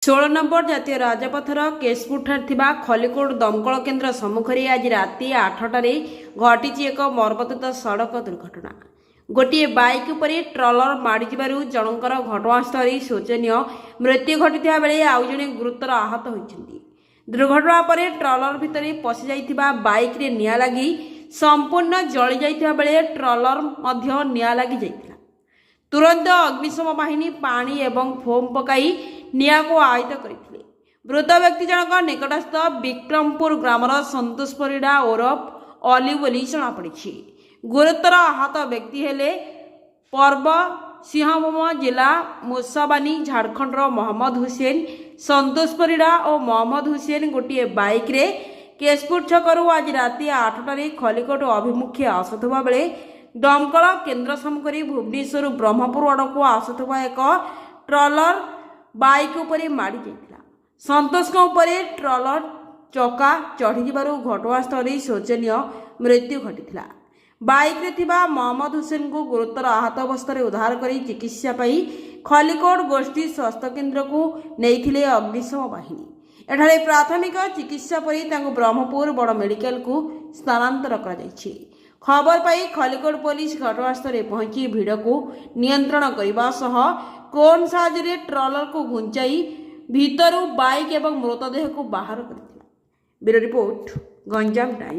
16 number ଜାତୀୟ ରାଜପଥର କେଶପୁରଠାରେ ଥିବା ଖଲିକୋଟ ଦମକଳ କେନ୍ଦ୍ର ସମ୍ମୁଖରେ ଆଜି ରାତି 8ଟାରେ ଘଟିଛି ଏକ ମର୍ମନ୍ତୁଦ ସଡ଼କ ଦୁର୍ଘଟଣା। ଗୋଟିଏ ବାଇକ୍ ଉପରେ ଟ୍ରଲର ମାଡ଼ିଯିବାରୁ ଜଣଙ୍କର ଘଟଣାସ୍ଥଳରେ ଶୋଚନୀୟ ମୃତ୍ୟୁ ଘଟିଥିବା ବେଳେ ଆଉ ଜଣେ ଗୁରୁତର ଆହତ ହୋଇଛନ୍ତି। ଦୁର୍ଘଟଣା ପରେ ଟ୍ରଲର ଭିତରେ ପଶିଯାଇଥିବା ବାଇକ୍ରେ ନିଆଁ ଲାଗି ସମ୍ପୂର୍ଣ୍ଣ ଜଳିଯାଇଥିବା ବେଳେ ଟ୍ରଲର ମଧ୍ୟ ନିଆଁ ଲାଗି ଯାଇଥିଲା। ତୁରନ୍ତ ଅଗ୍ନିଶମ ବାହିନୀ ପାଣି ଏବଂ ଫୋମ୍ ପକାଇ ନିଆଁକୁ ଆୟତ୍ତ କରିଥିଲେ। ମୃତ ବ୍ୟକ୍ତି ଜଣକ ନିକଟସ୍ଥ ବିକ୍ରମପୁର ଗ୍ରାମର ସନ୍ତୋଷ ପରିଡ଼ା ଓରଫ ଅଲି ବୋଲି ଜଣାପଡ଼ିଛି। ଗୁରୁତର ଆହତ ବ୍ୟକ୍ତି ହେଲେ ପୂର୍ବ ସିଂହଭୂମ ଜିଲ୍ଲା ମୁସାବାନୀ, ଝାଡ଼ଖଣ୍ଡର ମହମ୍ମଦ ହୁସେନ। ସନ୍ତୋଷ ପରିଡ଼ା ଓ ମହମ୍ମଦ ହୁସେନ ଗୋଟିଏ ବାଇକ୍ରେ କେଶପୁର ଛକରୁ ଆଜି ରାତି 8ଟାରେ ଖଲିକୋଟ ଅଭିମୁଖେ ଆସୁଥିବା ବେଳେ ଦମକଳ କେନ୍ଦ୍ର ସମ୍ମୁଖରେ ଭୁବନେଶ୍ୱରରୁ ବ୍ରହ୍ମପୁର ଆଡ଼କୁ ଆସୁଥିବା ଏକ ଟ୍ରଲର ବାଇକ୍ ଉପରେ ମାଡ଼ି ଯାଇଥିଲା। ସନ୍ତୋଷଙ୍କ ଉପରେ ଟ୍ରଲର ଚକା ଚଢ଼ିଯିବାରୁ ଘଟଣାସ୍ଥଳରେ ଶୋଚନୀୟ ମୃତ୍ୟୁ ଘଟିଥିଲା। ବାଇକ୍ରେ ଥିବା ମହମ୍ମଦ ହୁସେନଙ୍କୁ ଗୁରୁତର ଆହତ ଅବସ୍ଥାରେ ଉଦ୍ଧାର କରି ଚିକିତ୍ସା ପାଇଁ ଖଲିକୋଟ ଗୋଷ୍ଠୀ ସ୍ୱାସ୍ଥ୍ୟକେନ୍ଦ୍ରକୁ ନେଇଥିଲେ ଅଗ୍ନିଶମ ବାହିନୀ। ଏଠାରେ ପ୍ରାଥମିକ ଚିକିତ୍ସା ପରେ ତାଙ୍କୁ ବ୍ରହ୍ମପୁର ବଡ଼ ମେଡିକାଲକୁ ସ୍ଥାନାନ୍ତର କରାଯାଇଛି। ଖବର ପାଇ ଖଲିକୋଟ ପୋଲିସ ଘଟଣାସ୍ଥଳରେ ପହଞ୍ଚି ଭିଡ଼କୁ ନିୟନ୍ତ୍ରଣ କରିବା ସହ କ୍ରେନ୍ ସାହାଯ୍ୟରେ ଟ୍ରଲରକୁ ଘୁଞ୍ଚାଇ ଭିତରୁ ବାଇକ୍ ଏବଂ ମୃତଦେହକୁ ବାହାର କରିଥିଲା। Bureau report, Ganjam time.